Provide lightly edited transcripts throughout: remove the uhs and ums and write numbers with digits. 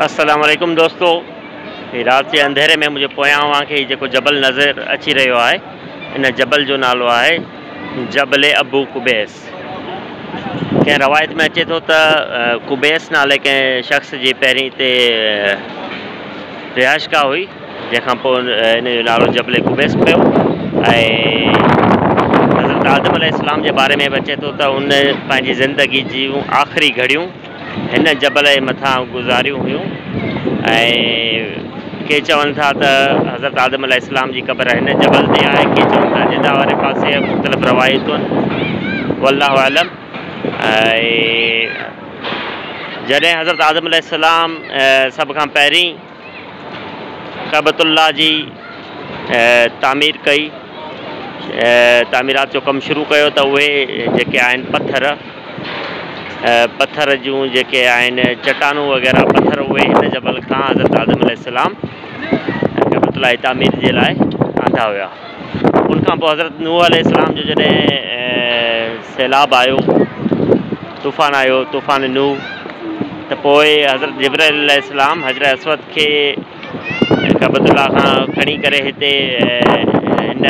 السلام عليڪم دوستو هي رات جي انڌيري ۾ منهنجي پويان اوهان کي هي جيڪو جبل نظر اچي رهيو آهي ان جبل جو نالو آهي جبل ابو قبيس ڪنهن روايت ۾ اچي ٿو ته قبيس نالي ڪنهن شخص جي پهرين هتي رهائش گاهه هئي جنهن کان پوء ان جو نالو جبل قبيس پيو ۽ حضرت آدم عليه السلام جي باري ۾ به اچي ٿو ته ان پنهنجي زندگي جون آخري گهڙيون هن جبل جي مٿان گذاريون هيون ۽ ڪي چون ٿا ته حضرت آدم عليه السلام جي قبر هن جبل تي آهي ڪي چون ٿا جده واري پاسي مختلف روايتون والله اعلم ۽ جڏهن حضرت آدم عليه السلام سڀ کان پهرين ڪعبة الله جي تعمير ڪئي، تعميرات جو ڪم شروع ڪيو ته اهي جيڪي آهن پٿر، پٿر جون جيڪي آهن چٽانون وغيره پٿر اهي هن جبل کان حضرت آدم عليه السلام ڪعبة الله جي تعمير جي لاء آندا هيا. ان کان پوء حضرت نوح عليه السلام جو جڏهن سيلاب آيو، طوفان آيو، طوفان نوح، ته پوء حضرت جبرائيل عليه السلام حجر اسود کي ڪعبة الله کان کڻي ڪري هتي هن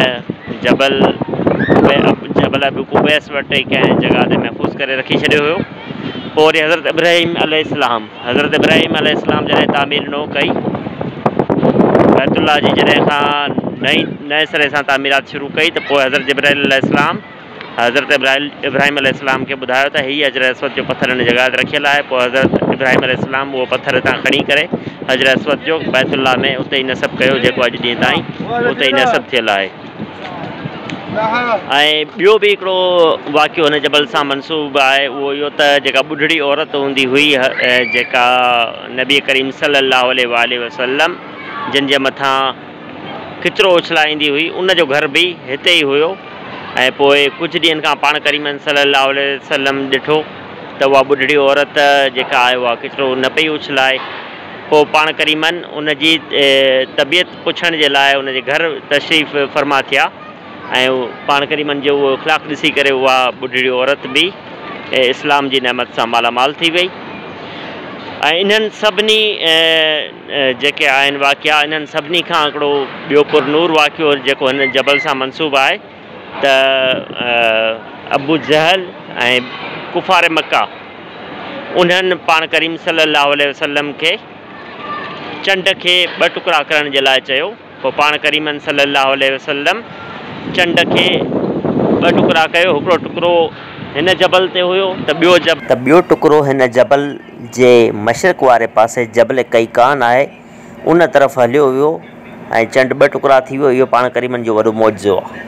جبل جبل ابي قبيس وٽ ڪنهن جڳهه تي محفوظ ڪري رکي ڇڏيو هيو. پوء وري حضرت ابراهيم عليه السلام حضرت ابراهيم عليه السلام جڏهن تعمير نو ڪئي بيت الله جي جڏهن کان نئين نئين سري سان تعميرات شروع ڪئي ته پوء حضرت جبرائيل عليه السلام حضرت ابراهيم عليه السلام کي ٻڌايو ته هي حجر اسود جو پٿر هن جڳهه تي رکيل آهي پوء حضرت ابراهيم عليه السلام اهو پٿر هتان کڻي ڪري حجر اسود جو بيت الله ۾ اتي ئي نصب ڪيو جيڪو اڄ ڏينهن تائين اتي ئي نصب ٿيل آهي ۽ ٻيو به هڪڙو واقعو هن جبل سان منسوب آهي اهو اهو ته جيڪا ٻڍڙي عورت هوندي هئي جيڪا نبي ڪريم صلي الله عليه واٰله وسلم جن جي مٿان ڪچرو اڇلائيندي هئي ان جو گهر به هتي ئي هيو ۽ پوء ڪجهه ڏينهن کان پاڻ ڪريمن صلي الله عليه وسلم ڏٺو ته اها ٻڍڙي عورت جيڪا آهي اها ڪچرو نه پئي اڇلائي پوء پاڻ ڪريمن ان جي طبيعت پڇڻ جي لاء ان جي گهر تشريف فرما ٿيا ۽ پاڻ ڪريمن جو اهو اخلاق ڏسي ڪري اها ٻڍڙي عورت به اسلام جي نعمت سان مالا مال ٿي وئي ۽ انهن سڀني جيڪي آهن واقعا انهن سڀني کان هڪڙو ٻيو پر نور واقعو جيڪو هن جبل سان منسوب آهي ته ابو جهل ۽ ڪفار مڪه انهن پاڻ ڪريم صلي الله عليه وسلم کي چنڊ کي ٻه ٽڪرا ڪرڻ جي لاء چيو پوء پاڻ ڪريمن صلي الله عليه وسلم چنڊ کي ٻه ٽڪرا ڪيو هڪڙو ٽڪرو هن جبل تي هيو ته ٻيو ته ٻيو ٽڪرو هن جبل جي مشرق واري پاسي جبل قيقان آهي ان طرف هليو ويو ۽ چنڊ ٻه ٽڪرا ٿي ويو اهو پاڻ ڪريمن جو وڏو معجزو آهي.